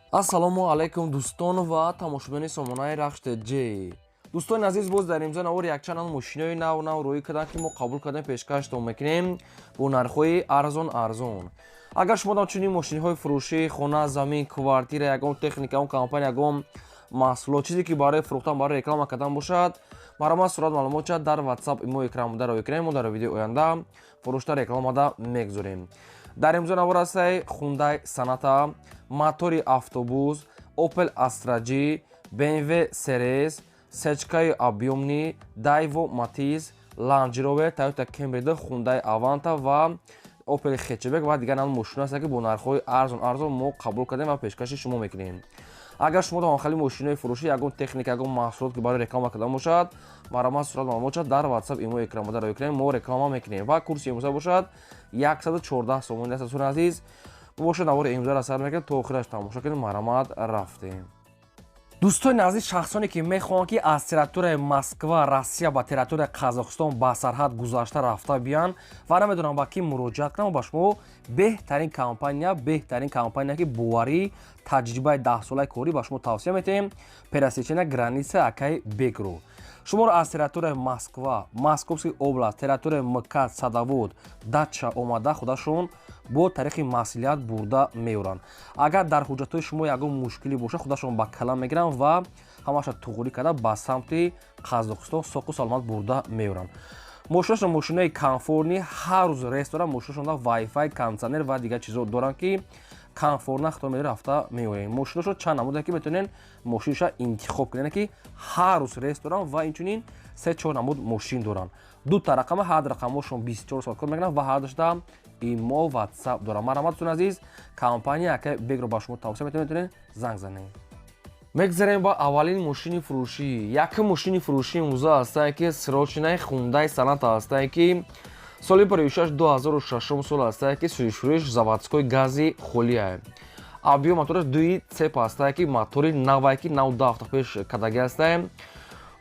Ассалому алайкум, дӯстон ва тамошобинони сомонаи Рахш ТЖ. Дӯстони азиз, боз дар имзо навор якчанд мошинои нав нав рӯӣ карданд, ки мо қабул кардем, пешкаштон мекунем бо нархҳои арзон арзон. Агар шумо дам чунин мошиниҳои фурӯшӣ, хона, замин, квартира, ягон техника, ягон компания, ягон маҳсулот, чизе ки барои фурӯхтан, барои реклама кардан бошад, марҳамат, сурат маълумот шад дар WhatsApp мо экран буда роӣ кунем. Мо дар видеои оянда фурӯшта рекламада мегузорем. Дар имзо навор ҳастай Хундай Саната, мотори автобус, Opel Astra G, BMW Series, сечкаи объёмный, Daewoo Matiz, Land Rover, Toyota Camry, Hyundai Avanta ва Opel Hatchback ва дигар намуд мошино ҳастанд, ки бо нархҳои арзон арзон мо қабул кардем ва пешкаши шумо мекунем. Агар шумо дам хали мошинои фурӯшӣ, ягон техника, ягон маҳсулот, ки барои реклама кардан бошад, марҳамат, сурат маълумот шад дар WhatsApp имо экранбуда роӣ кунем, мо реклама мекунем. Ва курси имрӯза бошад 114 сомонӣ аст. Дӯстони азиз, бошад, навори имрӯзаро сар мекунем, то охираш тамошо кунем. Марҳамат, рафтем. Дӯстони азиз, шахсоне ки мехоҳанд, ки аз территорияи Москва, Россия ба территорияи Қазоқистон ба сарҳад гузашта рафта биёянд ва намедонам ба кӣ муроҷиат кунам, ба шумо беҳтарин компания, беҳтарин компания, ки боварӣ, таҷрибаи 10-солаи корӣ, ба шумо тавсия метиҳем: пересечения граница акай Бегро. Шуморо аз территорияи Москва, Московский область, территорияи МКАД, Садовод, Дача омада, худашон бо тариқи маслиҳат бурда меоранд. Агар дар ҳуҷҷатҳои шумо ягон мушкилӣ бошад, худашон ба калам мегиранд ва ҳамаша туғрӣ карда, ба самти Қазоқистон соқу саломат бурда меоранд. Мошинашон мошинои комфортный, ҳар рӯз рейс доранд. Мошинашонда вайфай, кондитсионер ва дигар чизо доранд, ки комфортно худтон медори рафта меоем. Мошинашон чанд намуде, ки метавонед мошинаша интихоб кунед, ки ҳар рӯз рейс доранд ва инчунин се чор намуд мошин доранд. Дута рақама, ҳар рақамошон 24 соат кор мекунанд ва ҳар душта имо, WhatsApp дорам. Марҳамат, дӯстони азиз, компания ака Бегро ба шумо тавсия метавонед, метавонед занг занед. Мегзарем ба аввалин мошини фурӯшӣ. Якум мошини фурӯшии имрӯза ҳастае, ки срочный Хундай Саната ҳастае, ки соли 56 2006 сол ҳастае, ки сӯзишфурӯш заводской, гази холия, объём мотораш дуи цеп ҳастае, ки мотори навае, ки нав 2 ҳафта пеш кардагӣ ҳастае.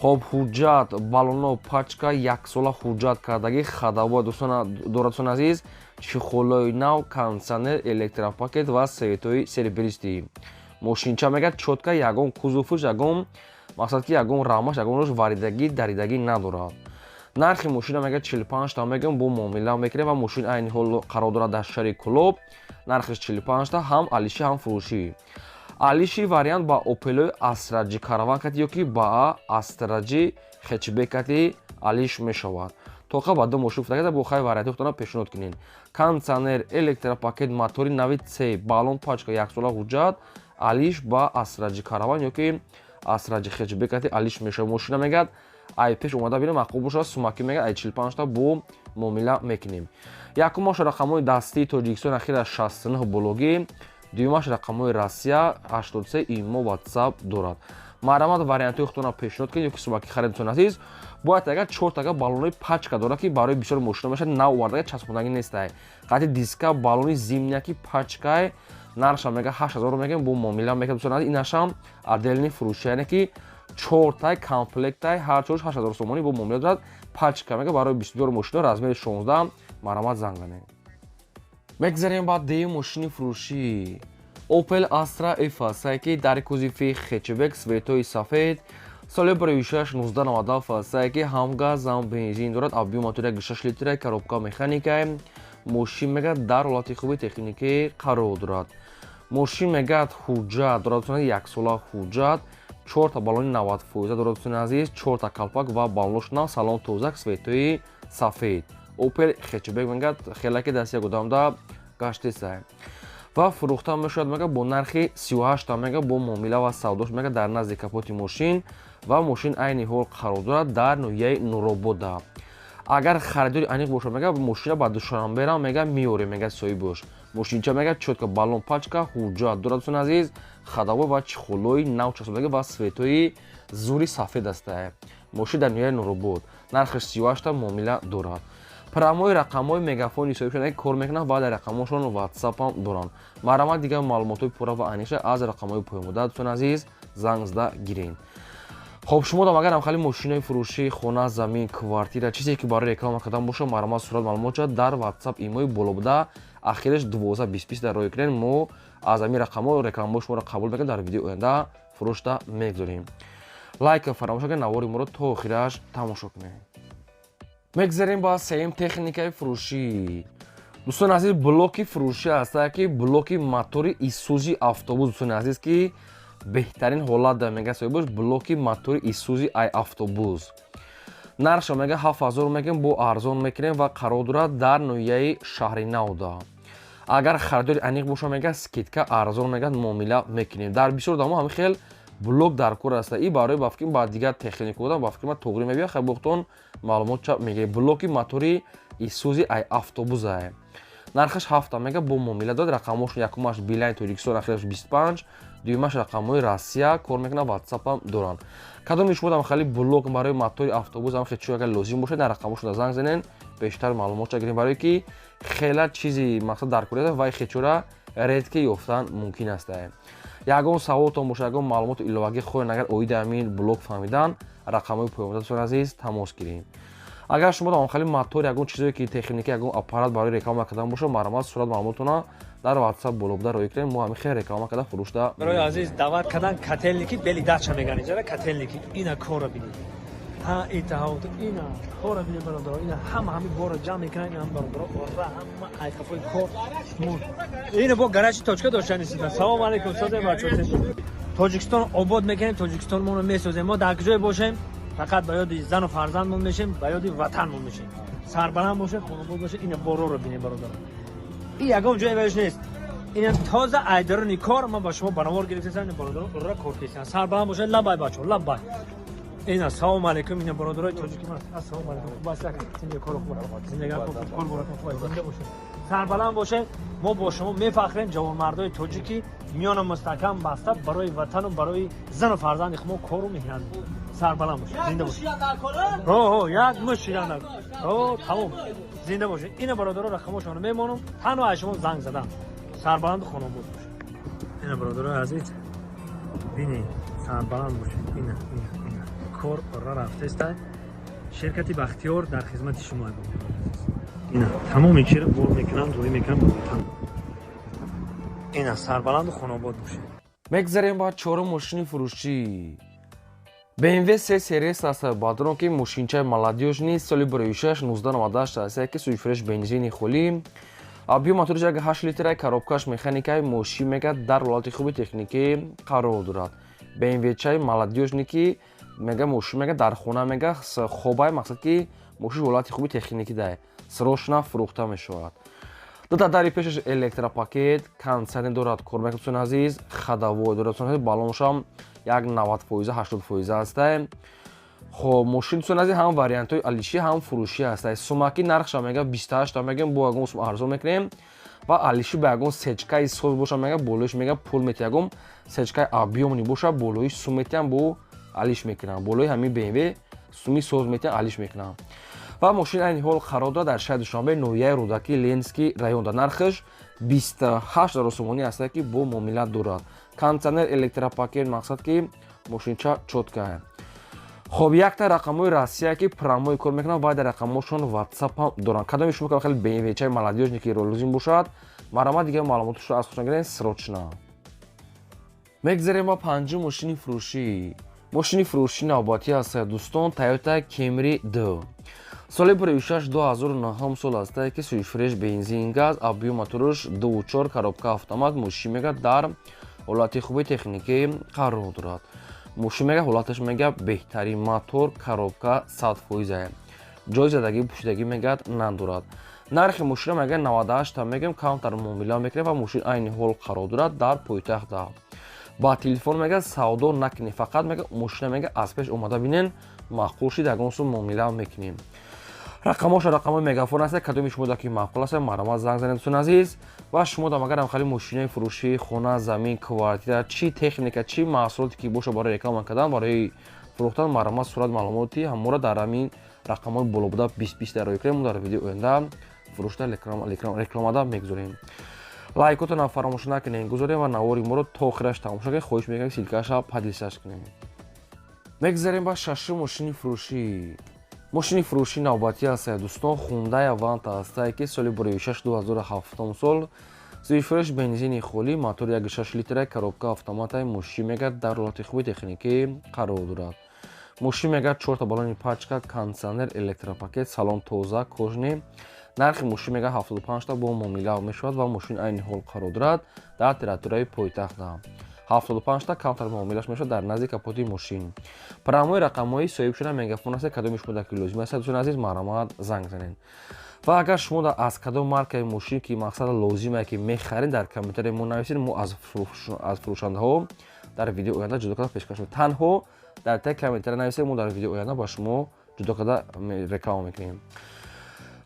Хоб, ҳуҷҷат, баллоно пачка, яксола ҳуҷҷат кардагӣ, ходовой дорад. Дӯстони азиз, чехолои нав, кондитсионер, электропакет ва светои серебристый. Мошинча мегӯяд, чётко, ягон кузовш, ягон мақсад, ки ягон рамаш, ягон рош варидагӣ, даридагӣ надорад. Нархи мошина мегӯяд 45 та мегӯям, бо муомила мекунем. Ва мошин айни ҳол қарор дорад дар шаҳри Кӯлоб. Нархаш 45 та, ҳам алиши, ҳам фурӯшӣ. Алиши вариант ба Опелои Астра Ҷи Караван кати ё ки ба Астра Ҷи хэтчбек кати алиш мешавад. Тоқа ба ду мошин гуфтагида, бо хай варианти худтона пешниҳод кунед. Кондитсионер, электропакет, мотори нави ц, баллон пачка, яксола ҳуҷҷат, алиш ба Астра Ҷи Караван ё ки Астра Ҷи хэтчбек кати алиш мешавад. Мошина мегӯяд, ай пеш омада бинем, маъқул бошад, сумакӣ мегӯяд, ай 45 та бо муомила мекунем. Якумаш рақамҳои дастии Тоҷикистон, ахира 69 бологӣ, дуюмаш рақамҳои Россия 83, имо, WhatsApp дорад. Марҳамат, вариантҳои худтона пешниҳод кунед ё ки сумакӣ харид. Дӯстони азиз, бояд агар чортага баллонои пачка дорад, ки барои бисёр мошина мешавад, нав овардага, часпондагӣ нестай, қати диска, баллони зимний ки пачкай. Нархшам мега 8000 мегӯем, бо муомила мекунад. Дӯстони азиз, инашам отдельный фурӯши, яъне ки чортай комплектай, ҳар чорш 8000 сомонӣ, бо муомила дорад. Пачка мега, барои бисёр мошино, размери 16. Марҳамат, занг занед. Мегзарем ба дуюм мошини фурӯшӣ. Opel Astra F ҳастае, ки дар кузови хэтчбек, светои сафед, соли 96 1997 ҳастае, ки ҳам газ, ҳам бензин дорад. Объём мотори 6 литра, коробка механика. Мошин мегӯяд, дар ҳолати хуби техникӣ қарор дорад. Мошин мегӯяд, ҳуҷҷат дорад, яксола ҳуҷҷат, чорта баллони 90 фоиза дорад. Дӯстони азиз, чорта калпак ва баллош нав, салон тозак, светои сафед. Опел хэтчбек мегӯяд, хелаки дасти як одамда гаштеса ва фурӯхта мешавад, мегӯяд, бо нархи 38та, мегӯяд, бо муомила ва савдош, мегӯяд, дар назди капоти мошин. Ва мошин айни ҳол қарор дорад дар ноҳияи Нуробода. Агар харидори аниқ бошад, мегӯяд, мошина ба Душанбера, мегӯяд, меорем, мегӯяд, соҳибош. Мошинча мегӯяд, чётко, баллон пачка, ҳуҷҷат дорад. Дӯстони азиз, ходовой ва чехолои нав часпондагӣ ва светои зури сафед астае. Мошин дар ноҳияи Нуробод, нархаш 38та, муомила дорад. Прямой рақамҳои мегафони соҳибшуда кор мекунанд ва дар рақамҳошон ватсапам доранд. Марҳамат, дигар маълумотҳои пурра ва аниқша аз рақамҳои поёнбуда, дӯстони азиз, занг зада гиред. Хоб, шумо дам агар ҳамхали мошинои фурӯшӣ, хона, замин, квартира, чизе ки барои реклама кардан бошад, марҳамат, сурат маълумот шавад дар WhatsApp имои боло буда, ахираш 12 20 дар роҳи кунед. Мо Аз ҳамин рақамҳо рекламаҳои шуморо қабул мекунем, дар видеои оянда фурӯшда мегузорем. Лайка фаромӯш накунед, навори моро то охираш тамошо кунед. Мегзарем ба сеюм техникаи фурӯшӣ. Дӯстони азиз, блоки фурӯшӣ ҳаста, ки блоки мотори Исузи автобус, дӯстони азиз, ки беҳтарин ҳолат да, мега соҳибош. Блоки мотори Исузи ай автобус нархшо мега 7000 мекунем, бо арзон мекунем ва қарор дорад дар ноҳияи Шаҳринавда. Агар харидори аниқ боша, мега скидка, арзон мега муомила мекунем. Дар бисёр одамо ҳамин хел блок дар кор аста. И барои, ба фикр, ба дигар техника будам, ба фикр ман туғри мебиёд. Хай, бохтон маълумотча мегиред. Блоки мотори Исузи ай автобусае, нархаш ҳафта мега, бо муомила дод. Рақамҳошон: якумаш Билайн Тоҷикистон, ахираш 25, дуюмаш рақамҳои Россия кор мекунад, Ватсапам доранд. Кадоми шумо дам хали блок барои мотори автобус ам хел агар лозим бошад, дар рақамҳошон занг занен, бештар маълумотча гирем, барое ки хела чизи мақсад дар кор вай хечора редко ёфтан мумкин аст. Ягон саволтон бошад, ягон маълумоти иловагӣ хоҳед агар оиди ҳамин блок фаҳмидан, рақамҳои поёнда, дӯстони азиз, тамос гирем. Агар шумо дар хали мотор, ягон чизое ки техника, ягон аппарат барои реклама кардан бошад, марҳамат, сурат маълумотона дар Ватсап боло буда роӣ кунем, мо ҳамин хел реклама карда фурӯшда. Барои азиз даъват кардан. Котельники бели дача меган иҷара котельники. Ина кора бинед, ҳа, итаҳот, ина кора бинед, бародаро. Ина ҳама ҳами бора ҷамъ мекунан. Ина бародаро, ора ҳама айқафои кор. Ина бо гаражи точка доштанисида. Салому алейкум, созем, бачо. Тоҷикистон обод мекунем, Тоҷикистон моно месозем. Мо дар куҷое бошем, фақат ба ёди зану фарзандмон мешем, ба ёди ватанмон мешем. Сарбаланд бошед, хонобод бошед. Ина бороро бинед, бародаро. И ягон ҷое ваиш нест. Ина тоза айдарони кор ман ба шумо банавор гирифтесам. Ина бародаро ура кор кесиан. Сарбаланд бошед. Лабай, бачо, лабай. Ина, салому алейкум. Ина бародарои тоҷики ман, ассалому алейкум. Хуб аст, зинда, кор хуб, зиндагӣ хуб, кор баракат хуб, зинда бошед, сарбаланд бошед. Мо бо шумо мефахрем, ҷавонмардои тоҷики миёна мустаҳкам баста барои ватану барои зану фарзанди хумо кору меҳнат. Сарбаланд бошед, зинда бошед. Ҳо, як муш шидан, ҳо, тамом. Зинда бошед. Ина бародаро, рақамошонро мемонам, танҳо аз шумо занг задам. Сарбаланду хонобод бошед. Ина, бародарои азиз, бинед, сарбаланд бошед. Ина, ина, ина кор ора рафтеста. Ширкати Бахтиёр дар хизмати шумо. Ина тамоми чиро бор мекунам, рӯй мекунам ба ватан. Ина, сарбаланду хонобод бошед. Мегзарем ба чорум мошини фурӯшӣ. BMW 3 Series аст, баъдон ки мошинчаи молодёжный, соли 2006, 1998 аст, ки суюфуреш бензини холӣ, объём моториш 8 литра, коробкаш механикаи. Мошин мега дар ҳолати хуби техникӣ қарор дорад. BMW чаи молодёжный ки мега мошин мега дар хона мега хобай, мақсад ки мошин ҳолати хуби техникӣ дае, срочно фурӯхта мешавад. Дута дари пешаш электропакет, кондиционер дорад, кор мекунад, дӯстони азиз, ходовой дорад, дӯстони азиз, баллоншам як 90%, 80% ҳастай. Хоб, мошин, дӯстони азиз, ҳам вариантҳои алишӣ, ҳам фурӯшӣ ҳастай. Сумаки нархша мега 28 мегем, бо ягон сум арзон мекунем. Ва алиши ба ягон сечкаи соз боша, мега болоиш мега пул мети, ягон сечкаи объёмный боша, болоиш сум метиҳам, бо алиш мекунам. Болои ҳамин BMW суми соз метиҳам, алиш мекунам. Ва мошин айни ҳол қарор дорад дар шаҳри Душанбе, ноҳияи Рӯдакӣ, Ленинский районда. Нархаш 28 000 сомонӣ аста, ки бо муомила дорад. Кондиционер, электропакет, мақсад ки мошинча чёткая. Хоб, якта рақамҳои Россия ки прямой кор мекунанд ва дар рақамҳошон Ватсапам доранд. Кадоми шумо хеле BMW-чаи молодёжный ки лозим бошад, марҳамат, дигар маълумоташро аз худшон гирен срочно. Мегзарем ба панҷум мошини фурӯшӣ. Мошини фурӯшӣ навбатӣ аст, дӯстон, Toyota Camry 2, соли 2006, 2009 сол аст, ки суюфреш бензин газ, объём моторш 2,4, коробка автомат. Мошин мега дар ҳолати хуби техникӣ қарор дорад. Мошин мега ҳолаташ мега беҳтарин, мотор, коробка 100%, ҷои задагӣ, пӯшидагӣ мегӯяд надорад. Нархи мошина мега 98 мегӯем, камтар муомила мекунем. Ва мошин айни ҳол қарор дорад дар пойтахта. Ба телефон мега савдо накунем, фақат мега мошина мега аз пеш омада бинен, маъқул шид, ягон сум муомила мекунем. Рақамоша рақамои Мегафон аст. Кадоми шумо ки маъқул аст, марҳамат, занг занед, дӯстони азиз. Ва шумо дам агарам хали мошинаи фурӯшӣ, хона, замин, квартира, чӣ техника, чӣ маҳсулоте ки боша барои реклама кардан, барои фурӯхтан, марҳамат, сурат маълумоти ҳамора дар ҳамин рақамҳои боло буда 20 20 дар роӣ кунем, мо дар видеои оянда фурӯшта рекламада мегузорем. Лайкотона фаромӯш накунед, гузорем ва навори моро то охираш тамошо кунед. Хоҳиш мекунем, ссылкаша поделиться кунем. Мегзарем ба шашум мошини фурӯшӣ. Мошини фурӯшӣ навбатӣ аст, дӯстон, Хундай Аванта ҳастае, ки соли 2006, 2007 сол. Сӯзишвориш бензини холӣ, мотор 1,6 литра, коробка автомата, мошин мегӯяд дар ҳолати хуби техникӣ қарор дорад. Мошин мегӯяд чорта баллони пачка, кондитсионер, электропакет, салон тоза, кожаный. Нархи мошин мегӯяд 75 та бо муомила мешавад ва мошин айни ҳол қарор дорад дар территорияи пойтахта. 75 та камтар муомилаш мешавад дар назди капоти мошин. Прямой рақамҳои соҳиб шуда мегафон аст, кадоми шумо ки лозим аст, дӯстони азиз, марҳамат занг занед. Ва агар шумо аз кадом маркаи мошин ки мақсад лозиме ки мехаред, дар комментарии мо нависед, мо аз фурӯшандаҳо дар видеои оянда ҷудо карда пешкаш мекунем. Танҳо дар таи комментария нависед, мо дар видеои оянда ба шумо ҷудо карда реклама мекунем.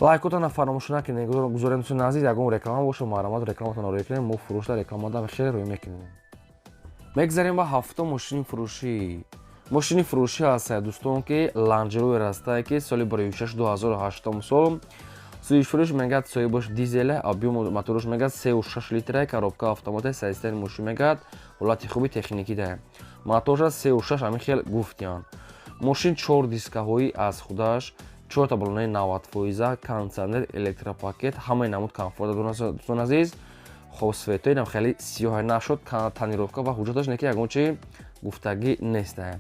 Лайкотона фаромӯш накунед, гузорем дӯстони азиз, ягон реклама боша, марҳамат рекламатонро рӯй кунед, мо фурӯшда рекламада хеле рӯй мекунем. Мегзарем ба ҳафтум мошини фурӯшӣ. Мошини фурӯшӣ ҳаст, дӯстон, ки Land Rover ҳастае, ки соли 2006 2008 сол. Сӯзишвориш мегӯяд соҳибаш дизеле, объём мотораш мегӯяд 3,6 литра, коробка автомата, состояние мошин мегӯяд ҳолати хуби техникӣ дорад. Моторша 3,6 ҳамин хел гуфтиянд. Мошин чор дискаҳои аз худаш, чорта баллонаи 90 фоиза, кондитсионер, электропакет, ҳамаи намуд комфорт дорад, дӯстони азиз. Хоб, цветои нам хеле сиёҳ нашуд, тонировка ва ҳуҷҷаташ не ки ягон чи гуфтагӣ нестае.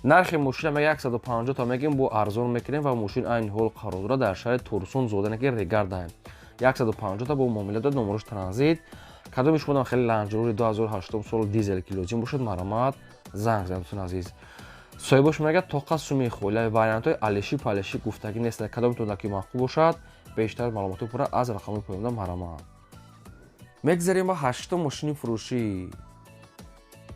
Нархи мошина мега 150 та мегем, бо арзон мекунем ва мошин айни ҳол қарор дорад дар шаҳри Турсун зода, ки Регарда. 150 та бо муомила дорад, номерош транзит. Кадоми шумо хеле Land Rover 2008 сол дизел ки лозим бошад, марҳамат занг занед, дӯстони азиз. Соҳибош мегӯяд тоқа суми холӣ, вариантҳои алиши палиши гуфтагӣ нест. Кадомтон ки маъқул бошад, бештар маълумоти пурра аз рақамҳои поёнда марҳамат. Мегзарем ба ҳаштум мошини фурӯшӣ.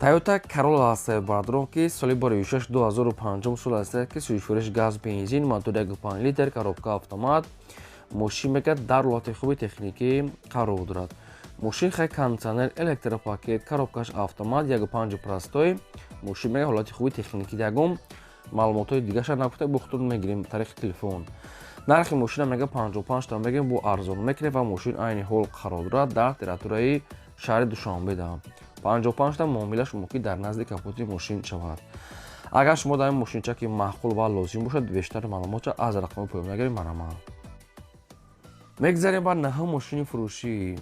Toyota Corolla ҳастае, бародарон, ки соли 2006 2005 сол ҳастае, ки сӯзишвориш газ бензин, мотор 1,5 литр, коробка автомат. Мошин мегӯяд дар ҳолати хуби техникӣ қарор дорад. Мошин хай кондитсионер, электропакет, коробкаш автомат, 1,5 простой. Мошин мегӯяд ҳолати хуби техникӣ, ягон маълумотҳои дигаша нагуфта, бо худтон мегирем тариқи телефон. Нархи мошина мегӯяд 55 та мегӯем, бо арзон мекунем ва мошин айни ҳол қарор дорад дар территорияи шаҳри Душанбеда. 55 та муомилаш мумкин дар назди капоти мошин шавад. Агар шумо дар ин мошинча ки маъқул ва лозим бошад, бештар маълумотша аз рақами поён нагирем, марҳамат. Мегзарем ба наҳум мошини фурӯшӣ.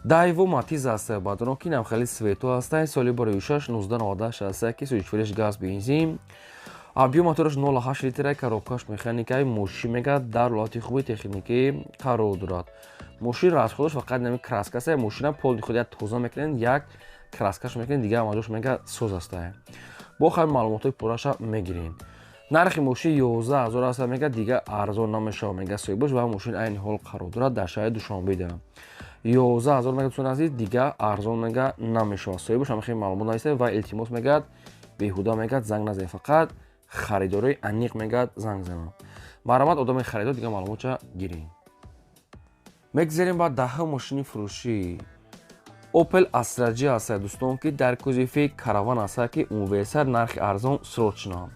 Daewoo Matiz ҳаст, бародарон, ки инам хеле цвето ҳаста, соли 2006 1998 ҳаста, ки сӯзишвориш газ бензин, объём мотораш 0,8 литра, коробкаш механикаи. Мошин мегӯяд дар ҳолати хуби техникӣ қарор дорад. Мошин расходаш фақат нами краска аст, мошина полный худ як тоза мекунед, як краскаш мекунед, дигар маҷош мегӯяд соз астае. Бо хай маълумотҳои пурраша мегирем. Нархи мошин 11 ҳазор аст, мегӯяд дигар арзон намешавад, мегӯяд соҳибаш, ва мошин айни ҳол қарор дорад дар шаҳри Душанбеда. 11 ҳазор мегӯяд, дӯстони азиз, дигар арзон мегӯяд намешавад. Соҳибаш ҳам хеле маълумот нависта ва илтимос мегӯяд, беҳуда мегӯяд занг назанед, фақат харидорои аниқ мегӯяд занг зананд. Марҳамат, одами харидор дигар маълумотша гирем. Мегзарем ба даҳум мошини фурӯшӣ. Opel Astra J ҳаст, дӯстон, ки дар кузови караван ҳаст, ки универсал, нархи арзон, срочно.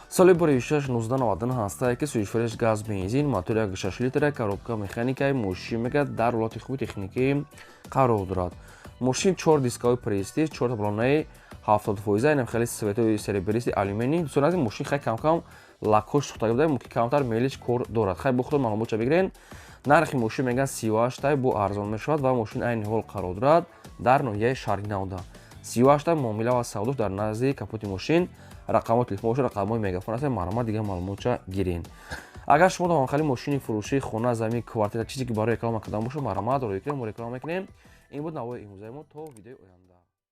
Соли 2006 1999 ҳастае, ки сӯзишвориш газ бензин, мотор 1,6 литра, коробка механикаи. Мошин мегӯяд дар ҳолати хуби техникӣ қарор дорад. Мошин чор дискаҳои престиж, чорта баллонаи 70 фоиза, инам хеле цветои серебристый алюминий. Дӯстони азиз, мошин хеле камкам лакҳош сӯхтагӣ буда, мумкин камтар мелиш кор дорад. Хай бо худо маълумотша бигирен. Нархи мошин мегӯяд 38 тай бо арзон мешавад ва мошин айни ҳол қарор дорад дар ноҳияи Шарқи Навда. 38 та муомила ва савдош дар назди капоти мошин, рақамҳои телефон бошад, рақамҳои мегафон аст, марҳамат дигар маълумотша гирен. Агар шумо дар хали мошини фурӯшӣ, хона, замин, квартира, чизе ки барои реклама кардан бошад, марҳамат рӯй кунем, мо реклама мекунем. Ин буд навои имрӯзаи мо, то видеои оянда.